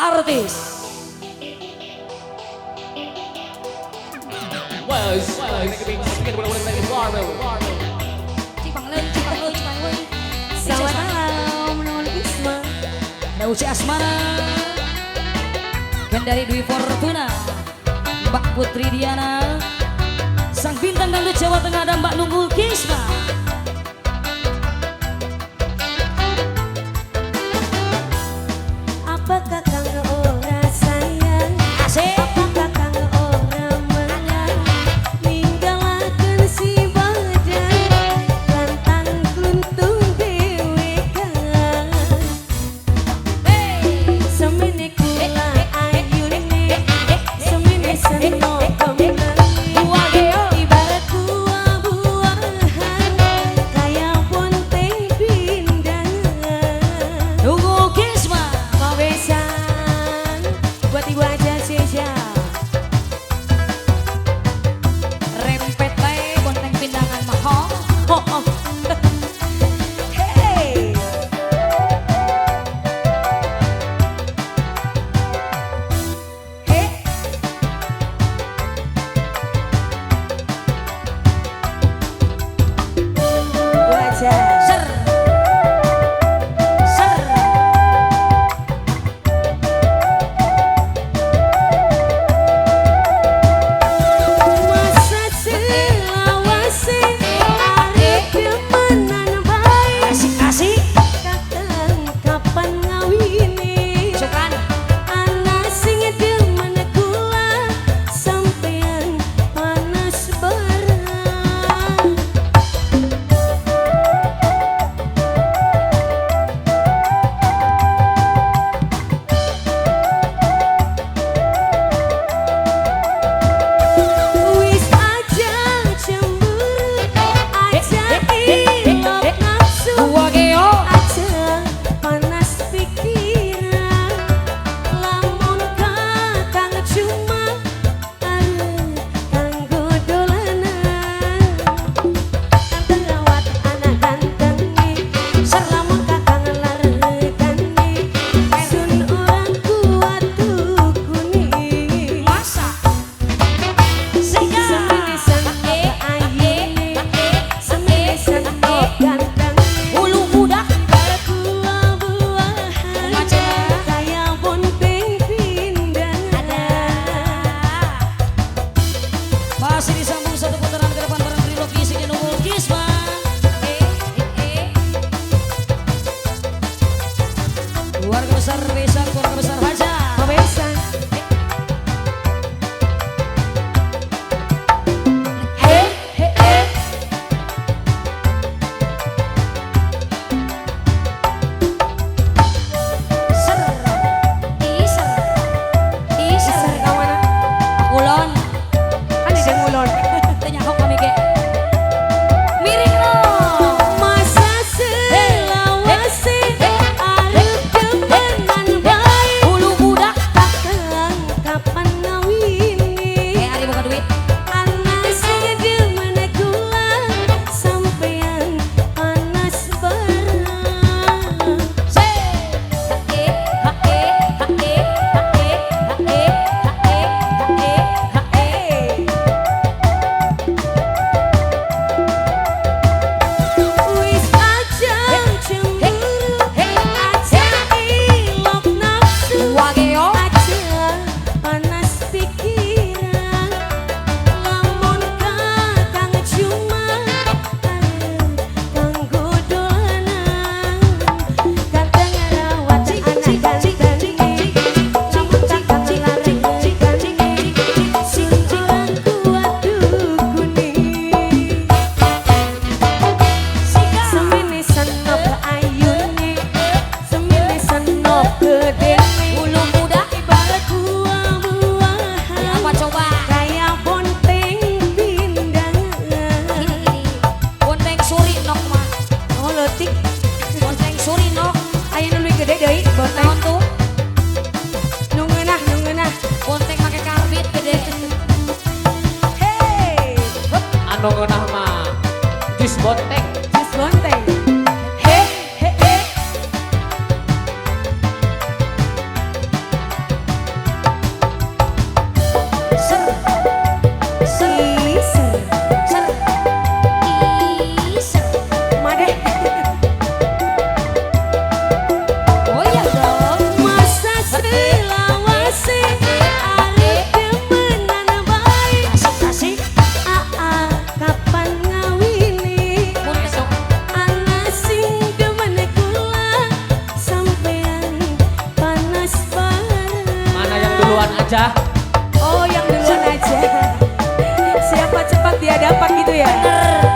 Artis. Selamat malam, Nungul Kisma. Ada Uci Asmara, Kendari Dwi Fortuna, Mbak Putri Diana, sang bintang dangdut Jawa Tengah ada Mbak Nungul Kisma. Apakah kang ora sayang? Asik. Apakah kang ora menang? Ninggalaken si badan lantang kluntung dewekan. Hey. Semene kula ayune, semene seno kemenane. Ibarat buah-buahan kaya bonteng pindangan. Nungul Kisma. Pawesan buat ibu aja Seja. Rempet bae bonteng pindangan mahal. Oh, oh. Hey. Hey. Bu aja. Ser. Ser. Masa selawase arep demenan bae. Asik asik. Kakang kapan ngawine? Sukan. Ana sing demen kula sampean panas barang. Wis aja cemburu, aja ilok nafsu, Gua geo. aja panas pikiran. Lamun kakang cuma arep kanggo dolanan. Ganteng rawat anak gantenge, lamun kakang larekane, sun ora kuat tukune. Masa. Sehingga. Semene senok ayune, semene senok gantenge. Ulu budak. Ibarat buah-buahan kaya bonteng pindangan. Masih disambung satu putaran ke depan bareng trilogi isinya Nungul Kisma. Keluarga besar Besan, keluarga besar Haja. Pawesan. He he he. Ser. Iser. Iser. Ser ka mana? Kulon. Kan di ngulon. Teu nyahok kami ge. Miring no. Masa selawase arep demenan bae. Ulu budak. Kakang kapan ngawine? Eh ari boga duit. Ana sing demen kula sampean panas barang. Se. H E H E H E H E H E H E H E H E. Wis aja cemburu, aja ilok nafsu, Wageo. aja panas pikiran. Lamun kakang cuma arep kanggo dolanan. Ganteng rawat anak gantenge, lamun kakang larekane, sun ora kuat dukune. Semene senok ayune, semene senok gedene. Ulu budak. Ibarat buah-buahan Apa coba? kaya bonteng pindangan. Ini ini. Bonteng suri nok mah. Oh leutik, Bonteng suri nok. aya nu leuwih gede deui bonteng. Naon tuh? Nu ngeunah, nu ngeunah. Bonteng make karbit gede. Hey, Anu ngeunah mah jus bonteng. jus bonteng. He he he. Ser ser Ih, ser. Ser ih, ser. Madeh. Oh iya dong. Masa selawase arep demenan bae. Asik asik. Aa kapan ngawini? Mun esuk. Ana sing demen kula sampean panas banget. Mana yang duluan aja? Oh, yang duluan aja. Siapa cepat dia dapat gitu ya? Bener.